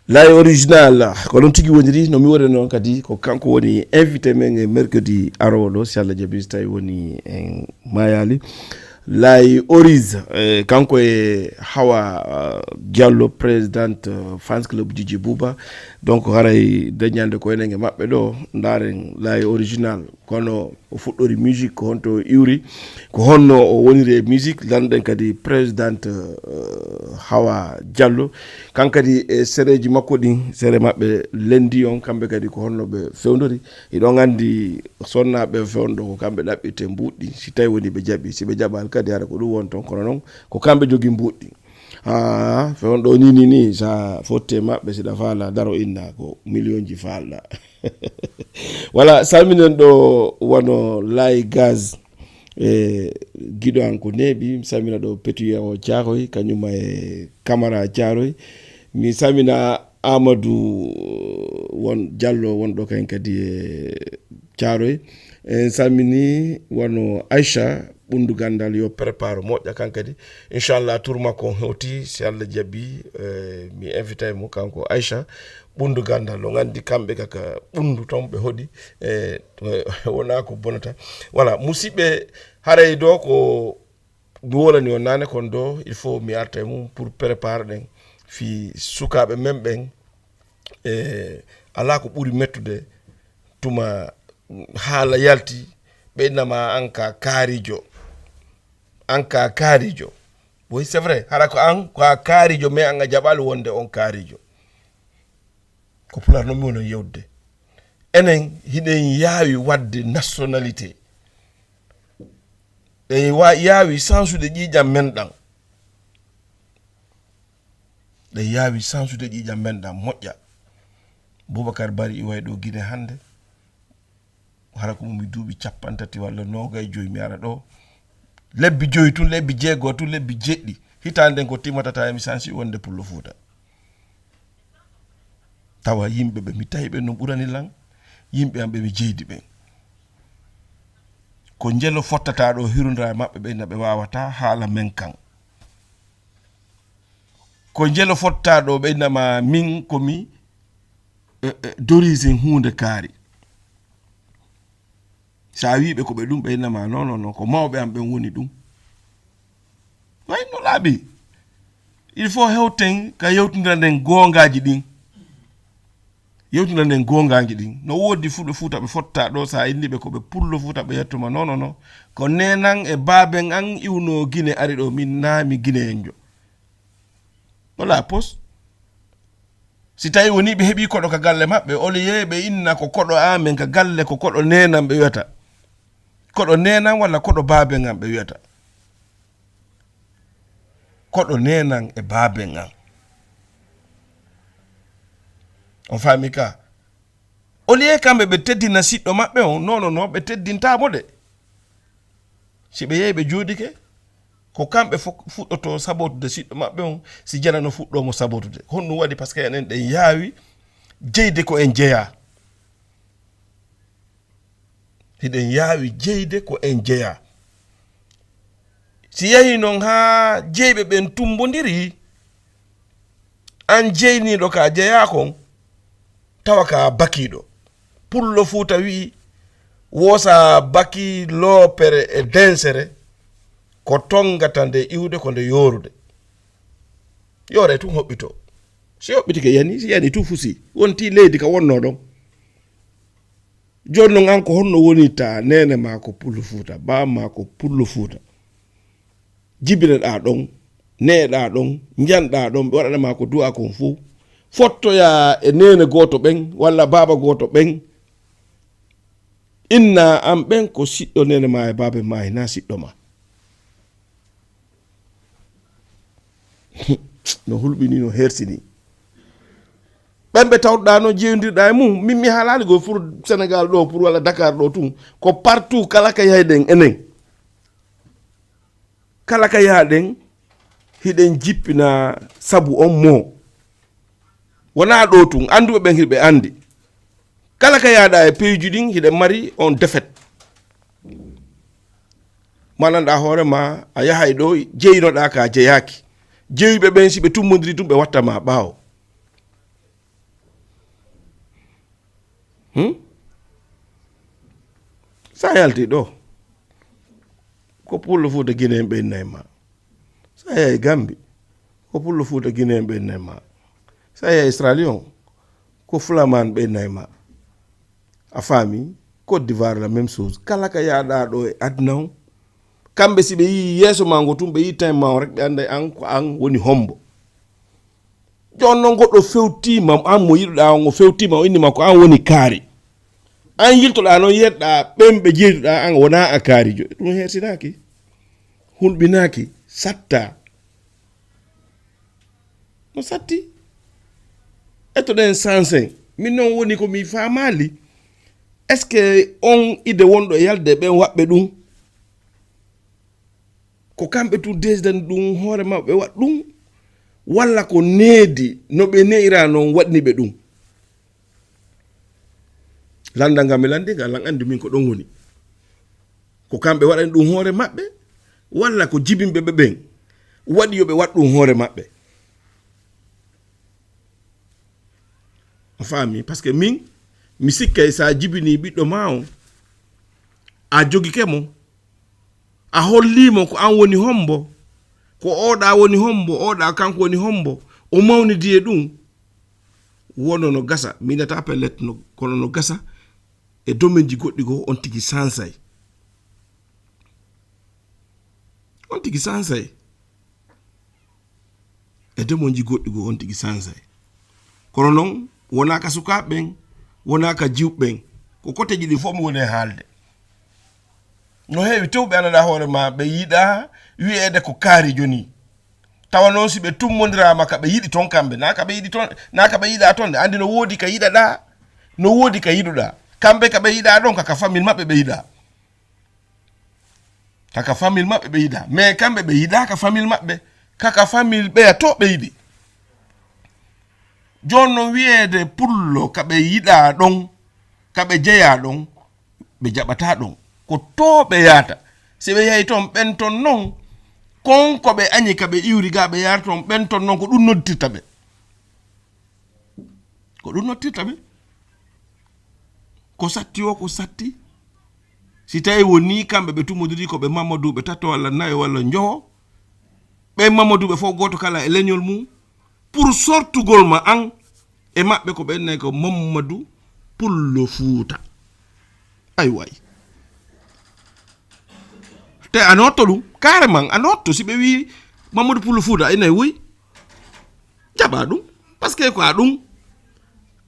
Laye Original, ko noon tigi woniri. No mi woni noon kadi, ko kanko woni invité men e mercredi arooɗo, si Allah jaɓi, so tawi woni en maayaali. Laye Oriz, eh, kanko e Hawa, eh, Diallo, présidente, eh, fans club Dj Bouba. Donc, haray dañande ko enen e maɓɓe ɗo, ndaaren Laye Original. Kono o fuɗɗori musique, ko honto o iwri, ko honno o woniri e musique. Lanɗen kadi présidente, eh, Hawa Diallo. Kan kadi e sereji makko ɗin, sere maɓɓe lendi on, kamɓe kadi ko honno ɓe fewndori. Hiɗon anndi sonnaaɓe fewndo ko kamɓe ɗaɓɓirte mbuuɗi, si tawi woni ɓe jaɓi, si ɓe jaɓaali kadi hara ko ɗum won toon, kono noon ko kamɓe jogii mbuuɗi. Ah, fewndo ni, ni, ni, sa fotte maɓɓe, si ɗa faala daro inna ko miliyonji faalɗa. Wala, salminen ɗo wano Laye Gaz. E giɗo an ko neeɓi, mi salmina ɗo Petuya o Caaroy, kañum e Camara Caaroy. Mi salmina Amadou won Diallo wonɗo kañ kadi e Caaroy. En salmini wano Aïcha Ɓunndu Ganndal, yo prépare moƴƴa kan kadi. Inchallah, tour makko on hewti, si Allah jaɓi, eh, mi invitay mo kanko Aïcha Ɓunndu Ganndal. On anndi kamɓe kaka Ɓunndu ton ɓe hoɗi, eh, wonaa ko bonata. Voilà, musidɓe, haray ɗo ko mi wolani on naane kon ɗo, il faut mi arta e mum pour prépare ɗen fii sukaaɓe men ɓen. E alaa ko ɓuri mettude tuma haala yalti, ɓe innama an ka kaarijo. An ka kaarijo. Oui, c'est vrai. Hara ko an ko a kaarijo, mais an a jaɓaali wonde on kaarijo. Ko Pulaar non mi woni yewde. Enen hiɗen yaawi waɗde nationalité. Ɗen wa-, yaawi sansude ƴiiƴam men ɗan. Ɗen yaawi sansude ƴiiƴam men ɗan moƴƴa. Boubacar Bari iway ɗo Gine hannde. Hara ko mum mi duuɓi cappanɗe tati walla noogay joyi mi ara ɗo. Lebbi joyi tun, lebbi jeego tun, lebbi jeɗɗi. Hitaande nden ko timmata tawa mi sansi wonde Pullo Fuuta. Tawa yimɓe ɓe mi tawi ɓen no ɓurani lan, yimɓe am ɓe mi jeydi ɓen. Ko njelo fottata ɗo hirundira e maɓɓe ɓe inna ɓe waawata haala men kan. Ko njelo fottata ɗo ɓe innama min ko mi, eh, eh, d'origine huunde kaari. Sa wiiɓe ko ɓe ɗum, ɓe innama non, non, non, ko mawɓe am ɓen woni ɗum. Way no laaɓi. Il faut hewten ka yewtindira nden goongaaji ɗin. Yewtindira nden goongaaji ɗin. No woodi Fuuta, Fuuta ɓe fotta ɗo, sa inni ɓe ko ɓe Pullo Fuuta, ɓe yettuma non, non, non. Ko neenan e baaben an iwno Gine ari ɗo, min naa mi Gineyenjo. Wala pos. Si tawi woni ɓe heɓi koɗo ka galle maɓɓe, au lieu ɓe inna ko koɗo amen ka galle, ko koɗo neenan ɓe wiyata. Koɗo neenan walla koɗo baaben an ɓe wiyata. Koɗo neenan e baaben an. On faami ka? Au lieu kamɓe ɓe teddina siɗɗo maɓɓe on, non, non, non, ɓe teddintaa mo de. Si ɓe yehi ɓe jooɗike, ko kamɓe fo-, fuɗɗoto sabotude siɗɗo maɓɓe on, si jana no fuɗɗoo mo sabotude. Honɗum waɗi? Parce que enen ɗen yaawi jeyde ko en jeyaa. Hiɗen yaawi jeyde ko en jeyaa. Si yahii non haa jeyɓe ɓen tumbondiri, an jeyniiɗo ka jeyaa kon, tawa ka bakiiɗo. Pullo Fuuta wi'i, wo sa bakii loopere e densere, ko tongata nde iwde ko nde yoorude. Yoore tun hoɓɓitoo. Si hoɓɓitike yani, si yani tun fusi, wontii leydi ka wonnoo ɗon. Jooni non, an ko honno woni ta neene maa ko Pullo Fuuta, baa maa ko Pullo Fuuta? Jibineɗaa ɗon, neeɗaa ɗon, njanɗaa ɗon, ɓe waɗana maa ko du'a kon fow. Fottoyaa e neene gooto ɓen, walla baaba gooto ɓen. Inna an ɓen ko siɗɗo neene maa e baabe maa, hinaa siɗɗo maa. No hulɓinii, no hersini. Ɓen ɓe tawɗaa no jeyondirɗaa e mum, min mi haalaali go pour Sénégal ɗo, pour walla Dakar ɗo tun. Ko partout kala ka yahɗen enen. Kala ka yahɗen, hiɗen jippina sabu on moo. Wonaa ɗo tun, annduɓe ɓen hiɓe anndi. Kala ka yahɗaa e peyuji ɗin, hiɗen mari on défaite. Mananɗaa hoore maa, a yahay ɗo jeyinoɗaa ka jeyaaki. Jeyuɓe ɓen, si ɓe tummondiri tun, ɓe watta ma ɓaawo. Hmm? Sa yalti ɗo, ko Pullo Fuuta Gine en ɓe innay ma. Sa yahi Gambi, ko Pullo Fuuta Gine en ɓe innay ma. Sa yahi Sierra Leone, ko Fulaman ɓe innay ma. A faami? Côte d'Ivoire, la même chose. Kala ka yahɗaa ɗo e aduna on, kamɓe si ɓe yii yeeso maa ngo tun, ɓe yii tan maa on rek, ɓe annday an ko an woni hombo. Jooni non goɗɗo fewtiima, an mo yiɗuɗaa on, o fewtiima, o inni ma ko an woni kaari. An yiltoɗaa non, yeɗɗaa ɓen ɓe jeyduɗaa an, wonaa a kaarijo. Ɗum hersinaaki, hulɓinaaki, sattaa. No satti. Ettoɗen sansen. Min non woni ko mi faamaali. Est-ce que on ide wonɗo e yalde e ɓen waɓɓe ɗum? Ko kamɓe tun desdani ɗum hoore maɓɓe waɗ ɗum, walla ko needi no ɓe ne'ira noon waɗni ɓe ɗum? Lannda nga mi lanndi nga, lan anndi min ko ɗon woni. Ko kamɓe waɗani ɗum hoore maɓɓe, walla ko jibinɓe ɓe ɓen waɗi yo ɓe waɗ ɗum hoore maɓɓe? A faami? Parce que min, mi sikkay sa jibini ɓiɗɗo ma on, a jogike mo, a hollii mo ko an woni hombo, ko oɗa woni hombo, oɗa kanko woni hombo, o mawnidi e ɗum. Wono no gasa, mi yiɗata pellet no, kono no gasa e domaine ji goɗɗi goo on tigi sansay. On tigi sansay. E domaine ji goɗɗi goo on tigi sansay. Kono noon, wonaa ka sukaaɓe ɓen, wonaa ka jiwɓe ɓen. Ko koteeji ɗi fof mi woni e haalde. No heewi tewɓe anaɗa hoore ma, ɓe yiɗa wi'eede ko kaari joni. Tawa noon si ɓe tummondiraama ka ɓe yiɗi toon kamɓe, naa ka ɓe yiɗi toon, naa ka ɓe yiɗa toon de. Anndi no woodi ka yiɗaɗaa, no woodi ka yiɗuɗaa. Kamɓe ka ɓe yiɗa ɗon, ka ka famille maɓɓe ɓe yiɗa. Ka ka famille maɓɓe ɓe yiɗa. Mais kamɓe ɓe yiɗa ka famille maɓɓe. Ka ka famille ɓeya to ɓe yiɗi. Jooni noon wi'eede pullo ka ɓe yiɗa ɗon, ka ɓe jeya ɗon, ɓe jaɓataa ɗon. Ko to ɓe yahata. Si ɓe yahi toon, ɓen toon noon, kon ko ɓe añi ka ɓe iwri ga ɓe yahata toon, ɓen toon noon ko ɗum noddirta ɓe. Ko ɗum noddirta ɓe. Ko satti o, ko satti. Si tawi woni kamɓe ɓe tumodiri ko ɓe Mamadou ɓe tato walla nayo walla njowo, ɓen Mamadou ɓe fof gooto kala e leñol mum, pour sortugol ma an e maɓɓe ko ɓen nayi ko Mamadou Pullo Fuuta. Ay way. Te a notto ɗum, carrément, a notto si ɓe wi Mamadou Pullo Fuuta, ay nayi woy. Jaɓa ɗum, parce que ko a ɗum.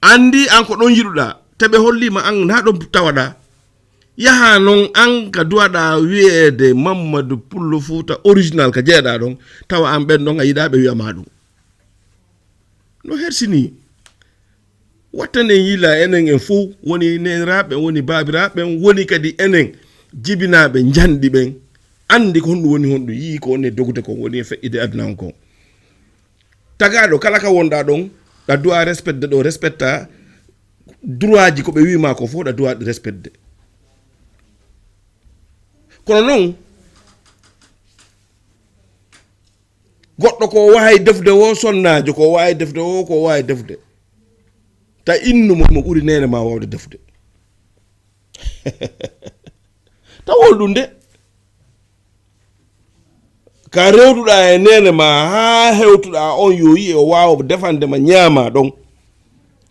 Anndi an ko ɗon yiɗuɗaa, te ɓe holliima an na ɗon tawaɗaa. Yaha noon an ka duwaɗaa wi'eede Mamadou Pullo Fuuta original ka jeeɗaa ɗon, tawa an ɓen ɗon a yiɗaa ɓe wi'a ma ɗum. No hersini. Wattanen yila enen en fof, woni neeniraaɓe, woni baabiraaɓe, woni kadi enen jibinaaɓe njanɗi ɓen. Anndi ko honɗum woni honɗum, yii ko woni e dogude kon, woni e feƴƴude aduna on kon. Tagaaɗo kala ka wonɗaa ɗon, ɗa duwa respecte ɗo, respecta droit ji ko ɓe wi'ma ko fof, ɗa duwa respecte. Kono noon, goɗɗo ko waawi defde o, sonnaajo ko waawi defde o, ko waawi defde. Ta innu mo, mo ɓuri neene ma waawde defde. Taw hol ɗum de? Ka rewduɗaa e neene ma haa hewtuɗaa on yo yi'e o waawa defande ma ñaama ɗon.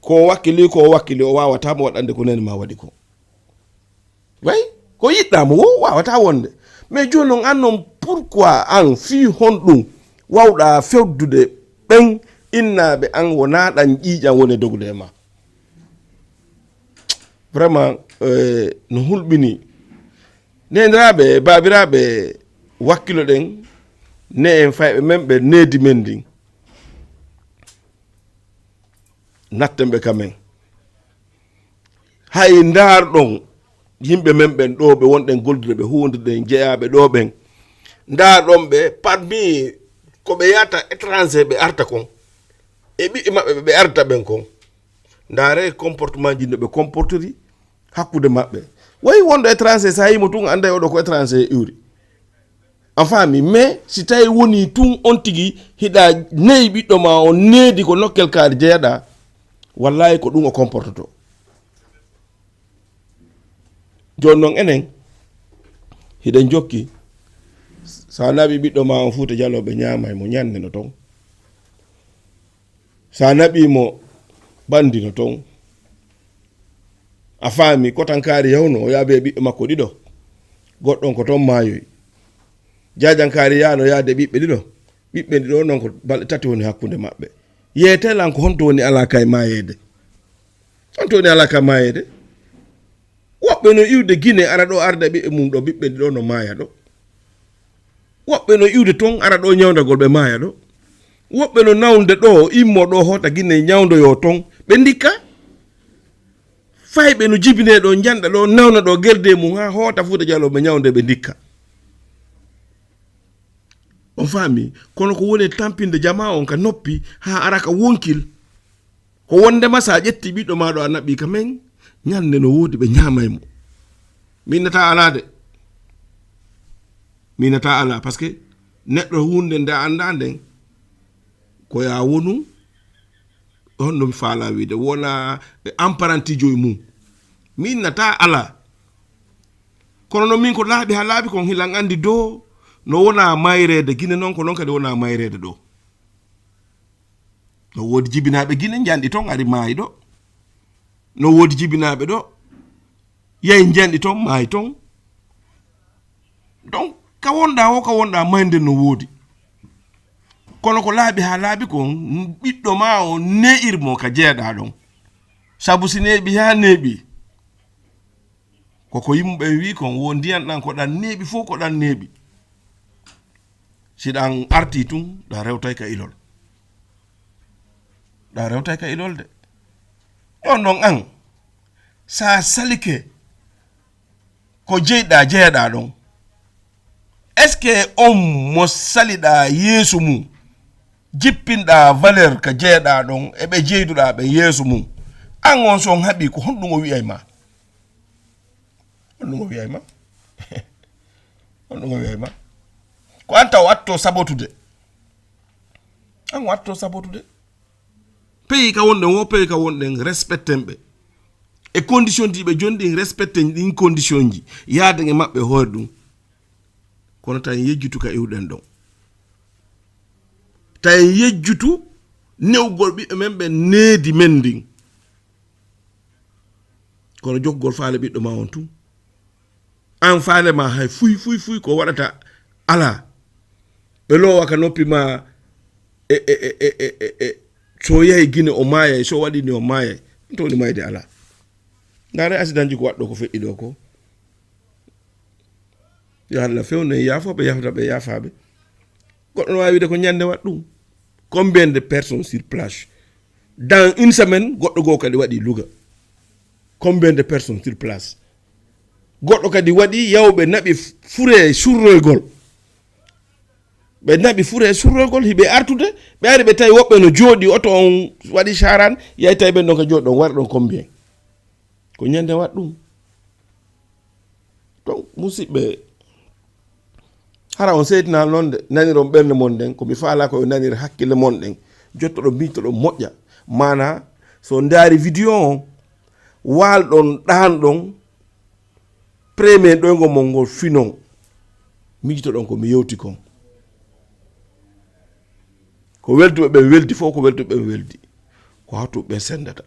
Ko wakkili, ko wakkili, o waawataa mo waɗande ko neene ma waɗi ko. Way, ko yiɗɗaa mo wo waawataa wonde. Mais jooni noon, an noon, pourquoi an fii honɗum waawɗaa fewdude ɓen innaaɓe an wonaa ɗan ƴiiƴan woni e dogude e ma? Vraiment, eh, no hulɓinii. Neeniraaɓe, baabiraaɓe, wakkiloɗen, ne en fayɓe men ɓe needi men ndin. Natten ɓe ka men. Hay ndaarɗon yimɓe men ɓen ɗo ɓe wonɗen goldude ɓe huwondirɗen jeyaaɓe ɗo ɓen. Ndaarɗon ɓe parmi ko ɓe yahata étranger ɓe arta kon. E ɓiɓɓe maɓɓe ɓe ɓe arta ɓen kon. Ndaare comportement ji no ɓe comportori hakkunde maɓɓe. Wayi wonɗo étranger, so a yii mo tun, annday oɗo ko étranger iwri. A faami? Mais si tawi woni tun on tigi hiɗa neyi ɓiɗɗo ma on needi ko nokkel kaari jeyaɗa, wallahi ko ɗum o comportoto. Jooni noon enen hiɗen jokki, so a naɓi ɓiɗɗo ma on Fuuta Jaloo ɓe ñaamay mo ñande no toon. So a naɓii mo, banndi no toon. A faami, Kotankaari yahunoo, o yaabi e ɓiɓɓe makko ɗiɗo. Goɗɗo on ko toon maayoyi. Jaajankaari yahanoo yaade ɓiɓɓe ɗiɗo. Ɓiɓɓe ɗiɗo noon ko balɗe tati woni hakkunde maɓɓe. Yeetee lan ko honto woni alaa ka e maayeede? Honto woni alaa ka e maayeede? Woɓɓe no iwde Gine ara ɗo arda ɓiɓɓe mum ɗo, ɓiɓɓe ɗiɗo no maaya ɗo. Woɓɓe no iwde toon ara ɗo ñawndagol ɓe maaya ɗo. Woɓɓe no nawnde ɗo immo ɗo hoota Gine ñawndoyo toon ɓe ndikka. Fayɓe no jibinee ɗo njanɗa ɗo nawna ɗo gerde mum haa hoota Fuuta Jaloo ɓe ñawnde ɓe ndikka. On faami? Kono ko woni e tampinde jamaa on ka noppi haa ara ka wonkil. Ko wondema so a ƴetti ɓiɗɗo maa ɗo a naɓi ka men, ñande no woodi ɓe ñaamay mo. Min nata alaa de. Min nata alaa, parce que neɗɗo hunde nde a anndaa nden, ko ya wonu, honno mi faalaa wiide, wona e emparentijo e mum. Min nata alaa. Kono no min ko laaɓi haa laaɓi kon hilan anndi do no wona mayreede Gine non, ko non kadi wona mayreede ɗo. No woodi jibinaaɓe Gine njanɗi ton ari maayi ɗo. No woodi jibinaaɓe ɗo yahi njanɗi ton, maayi ton. Donc, ka wonɗaa o, ka wonɗaa mayde no woodi. Kono ko laaɓi haa laaɓi kon, ɓiɗɗo maa o ne'ir mo ka jeeɗaa ɗon. Sabu si neeɓi haa neeɓi, ko ko yimɓe ɓen wi'i kon, wo ndiyan ɗan ko ɗan neeɓi fow ko ɗan neeɓi. Si ɗan artii tun, ɗan rewtay ka ilol. Ɗan rewtay ka ilol de. Ɗon ɗon an, sa salike ko jeyɗaa jeeɗaa ɗon, est-ce que on mo saliɗaa yeeso mum, jippinɗaa valeur ka jeeɗaa ɗon, e ɓe jeyduɗaa ɓe yeeso mum, an on so on haɓii ko honɗum o wi'ay ma? Honɗum o wi'ay ma? Honɗum o wi'ay ma? Ko an taw atto sabotude. An o atto sabotude. Pays ka wonɗen wo, pays ka wonɗen, respecten ɓe. E condition ji ɓe jonɗin, respecten ɗin condition ji. Yaaden e maɓɓe hoore ɗum. Kono tawi en yejjutu ka iwɗen ɗon. Tawi en yejjutu newgol ɓiɓɓe men ɓe needi men ndin. Kono jokkugol faale ɓiɗɗo ma on tun. An faale ma hay fuy, fuy, fuy ko waɗata alaa. Ɓe loowa ka noppi ma e, e, e, e, e, e, so yahi Gine o maayay, so waɗi ni o maayay. Ɗum tawni mayde alaa. Ndaare accident ji ko waɗɗo ko feƴƴi ɗo ko. Yo Allah fewnu en, yaafooɓe yaafata ɓe yaafaaɓe. Goɗɗo no waawi wiide ko ñande waɗ ɗum. Combien de personnes sur place? Dans une semaine, goɗɗo goo kadi waɗi Louga. Combien de personnes sur place? Goɗɗo kadi waɗi yawɓe naɓi fure surroygol. Ɓe naɓi fure surroygol, hiɓe artude, ɓe ari ɓe tawi woɓɓe no jooɗi, oto on waɗi saran, yahi tawi ɓen ɗon ka jooɗi ɗon, wari ɗon combien? Ko ñande waɗ ɗum. Donc, musidɓe, hara on seytinaa non de, naniron ɓernde mon nden, ko mi faalaa ko yo nanir hakkille mon ɗen. Jottoɗon, miijtoɗon moƴƴa. Maanaa, so on ndaari vidéo on, waalɗon, ɗaanɗon, premier ɗoyngol mon ngol finon. Miijtoɗon ko mi yewti kon. Ko welduɓe ɓen weldi fof, ko welduɓe ɓen weldi. Ko hawtuɓe ɓen senndata.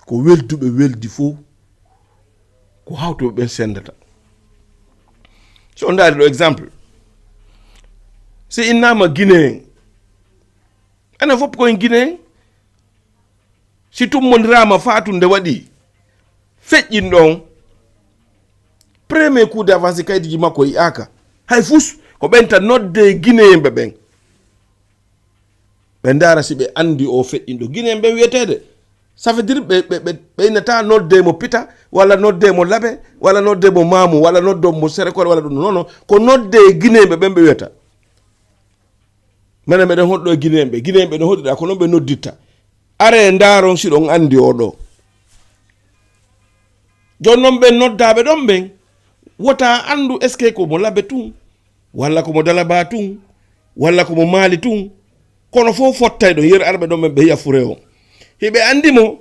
Ko welduɓe weldi fof, ko hawtuɓe ɓen senndata. So on ndaari ɗo exemple, si innaama Guinéen, enen fof ko en Guinéen, si tummondiraa ma faatunde waɗi, feƴƴin ɗon, premier coup d'avance kaydiji makko yi'aaka. Hay fus, ko ɓen tan nodde Guinéen ɓe ɓen. Ɓe ndaara si ɓe anndi o feƴƴinɗo. Guinéen ɓen wiyeteede, ça veut dire ɓe, ɓe, ɓe, ɓe innataa nodde mo Pita, walla nodde mo Labe, walla nodde mo Maamu, walla nodde mo Serekore, walla ɗum. Non, non. Ko nodde Guinéen ɓe ɓen ɓe wiyata. Menen meɗen hoɗɗo e Guinéen ɓe. Guinéen ɓe no hoɗɗiɗaa, ko non ɓe nodditta. Aree ndaaron si ɗon anndi o ɗo. Jooni non ɓen noddaaɓe ɗon ɓen, wota anndu est-ce que ko mo Labe tun, walla ko mo Dalaba tun, walla ko mo Maali tun. Kono fof fottay ɗon, yer arɓe ɗon ɓen ɓe yi'a fure on. Hiɓe anndi mo.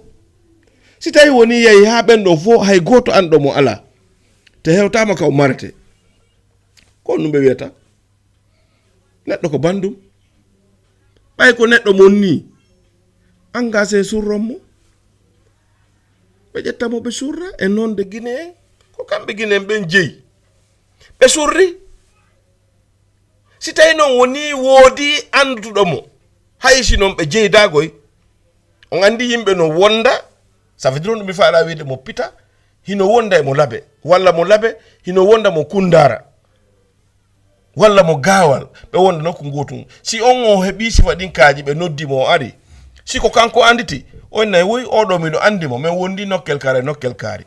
Si tawi woni yahi haa ɓen ɗon fof, hay gooto annɗo mo alaa. Te hewtaama ka o marete. Ko ɗum ɓe wiyata. Neɗɗo ko banndum. Ɓay ko neɗɗo mon nii, engagé surron mo. Ɓe ƴetta mo ɓe surra e nonde Guinéen. Ko kamɓe Guinéen ɓen jeyi. Ɓe surri. Si tawi non woni woodi annduɗo mo, hay si non ɓe jeydaa goy. On anndi yimɓe no wonda, ça veut dire on ɗum mi faalaa wiide mo Pita, hino wonda e mo Labe, walla mo Labe, hino wonda mo Kundaara. Walla mo Gaawal, ɓe wonda nokku ngootu. Si on o heɓii sifa ɗin kaaji, ɓe noddi mo, o ari. Si ko kanko annditi, o innay, woy, oo ɗoo miɗo anndi mo, men wondi nokkel kaari, nokkel kaari.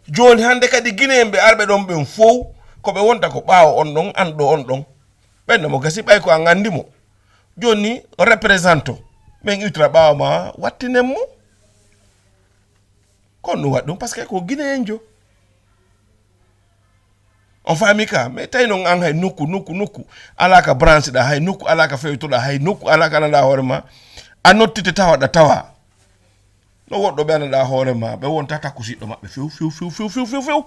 Jooni hannde kadi Guinéen ɓe arɓe ɗon ɓen fow, Ko ɓe wonta ko ɓaawo on ɗon, an ɗo on ɗon. Ɓen no mo gasi ɓay ko an anndi mo. Jooni ni, représentant, men iwtira ɓaawo ma, wattinen mo. Ko on ɗum waɗi ɗum, parce que ko Guinéen jo. On faami ka, mais tawi noon an hay nokku, nokku, nokku, alaa ka branche ɗa, hay nokku, alaa ka fewtoɗa, hay nokku, alaa ka anaɗa hoore ma, a nottite tawaɗa tawa. No woɗɗo ɓe anaɗa hoore ma, ɓe wonta takkusiɗɗo maɓɓe few, few, few, few, few, few, few.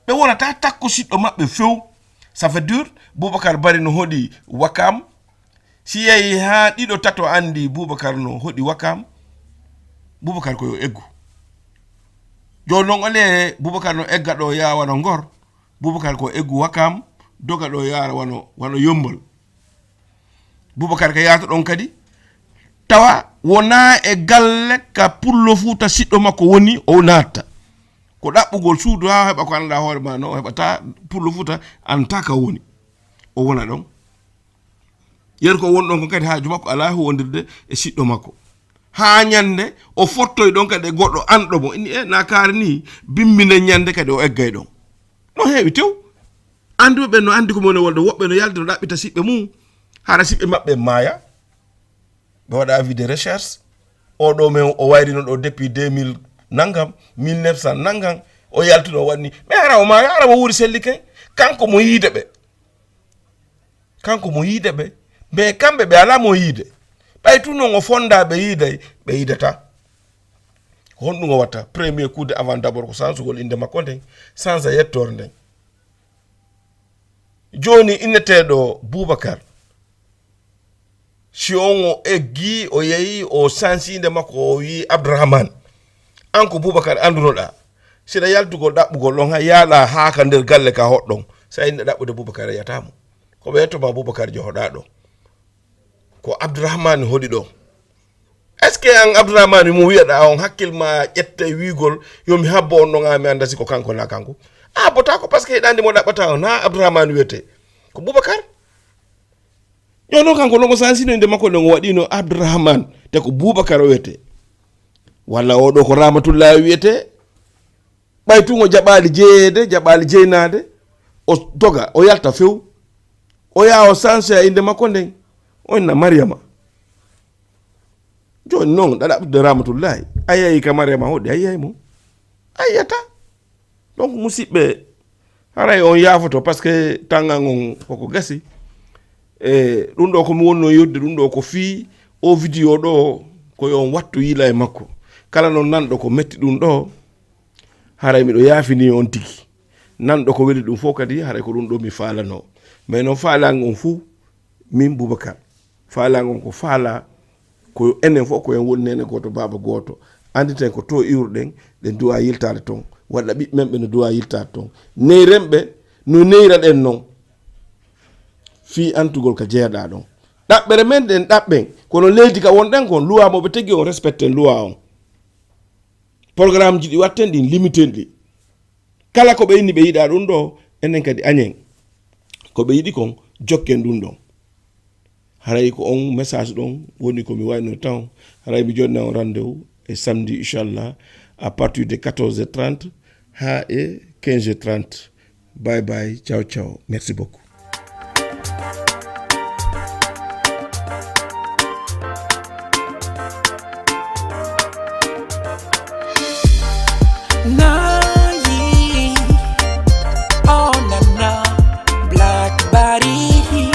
Ɓe wonata takkusiɗɗo maɓɓe few. Ça veut dire, Boubacar Bari no hoɗi Wakam. Si yehi haa ɗiɗo tato anndi Boubacar no hoɗi Wakam, Boubacar ko yo eggu. Jooni noon, ole Boubacar no egga ɗo yaha wano Ngor, Boubacar ko eggu Wakam, doga ɗo yaara wano, wano Yombol. Boubacar ka yaata ɗon kadi, tawa wonaa e galle ka Pullo Fuuta siɗɗo makko woni, o naata. Ko ɗaɓɓugol suudu haa heɓa ko anndaa hoore ma no, o heɓata Pullo Fuuta anndaa ka woni. O wona ɗon. Yeru ko woni ɗon ko kadi haaju makko alaa huwondirde e siɗɗo makko. Haa ñannde o fottoy ɗon kadi e goɗɗo anɗo mo. Ini e na kaari ni bimbi nden ñannde kadi o eggay ɗon. No heewi tew. Annduɓe ɓen no anndi ko mi woni wolde. Woɓɓe no yalti no ɗaɓɓita siɓɓe mum. Hara siɓɓe maɓɓe maaya. Ɓe waɗa avis de recherche. O ɗo men o wayrino ɗo depuis deux mille nangam, mille neuf cent nangam. O yaltuno o waɗni. Mais hara o maaya, hara mo wuuri selli kay. Kanko mo yiide ɓe. Kanko mo yiide ɓe. Mais kamɓe ɓe alaa mo yiide. Ɓay tun non o fonda ɓe yiiday, ɓe yiidata. Ko honɗum o watta? Premier coup de avant d'abord ko sansugol innde makko nden, sansa yettoore nden. Jooni inneteeɗo Boubacar, si on o eggi, o yehi, o sansi innde makko, o wi'i Abdourahmane. An ko Boubacar anndunoɗaa. Siɗa yaltugol ɗaɓɓugol ɗon, hay yaaɗa haa ka nder galle ka hoɗɗon. Sa inni ɗaɓɓude Boubacar a yi'ataa mo. Ko ɓe yetto ma Boubacar johoɗaa ɗo. Ko Abdourahmane hoɗi ɗo. Est-ce que an Abdourahmane mo wi'aɗa on hakkil ma ƴetta e wi'ugol yo mi habbo on ɗon, a mi annda si ko kanko na kanko? A bota ko parce que hiɗa anndi mo ɗaɓɓata on, na Abdourahmane wiyete. Ko Boubacar. Jooni noon kanko no mo sansino innde makko nden o waɗino Abdourahmane, te ko Boubacar o wiyete. Walla o ɗo ko Ramatullahi wiyete. Ɓay tun o jaɓaali jeyeede, jaɓaali jeynaade, o doga, o yalta few. O yaha o sansoya innde makko nden, o inna Mariyama. Jooni noon, ɗa ɗaɓɓude Ramatullahi, a yehi ka Mariyama hoɗi, a yiyay mo? A yiyataa. Donc, musiɓɓe, haray on yaafoto, parce que tangan on koko gasi. E, ɗum ɗo ko mi wonno yodde, ɗum ɗo ko fii o vidéo ɗo, ko yo on wattu yiila e makko. Kala non nanɗo ko metti ɗum ɗo, haray miɗo yaafini on tigi. Nanɗo ko weli ɗum fof kadi, haray ko ɗum ɗo mi faalano. Mais non faalan on fuu, min Boubacar. Faalan on ko faala, ko enen fof ko en woni nene gooto, baaba gooto. Annditen ko to iwruɗen, ɗen duwa yiltaade ton. Walla ɓiɓɓe men ɓe no duwa yiltaade ton. Neyren ɓe no neyraɗen non. Fii antugol ka jeyaɗaa ɗon. Ɗaɓɓere men ɗen ɗaɓɓen, kono leydi ka wonɗen kon, luwa mo ɓe tegi on, respecten luwa on. Programme ji ɗi watten ɗin, limiten ɗi. Kala ko ɓe inni ɓe yiɗa ɗum ɗo, enen kadi añen. Ko ɓe yiɗi kon, jokken ɗum ɗon. Haray ko on message ɗon woni ko mi wayno taw. Haray mi jonna on rendez-vous e samedi, inchallah, à partir de quatorze heures trente haa e quinze heures trente. Bye bye, ciao, ciao. Merci beaucoup. Nayi, oh nana, Black Body.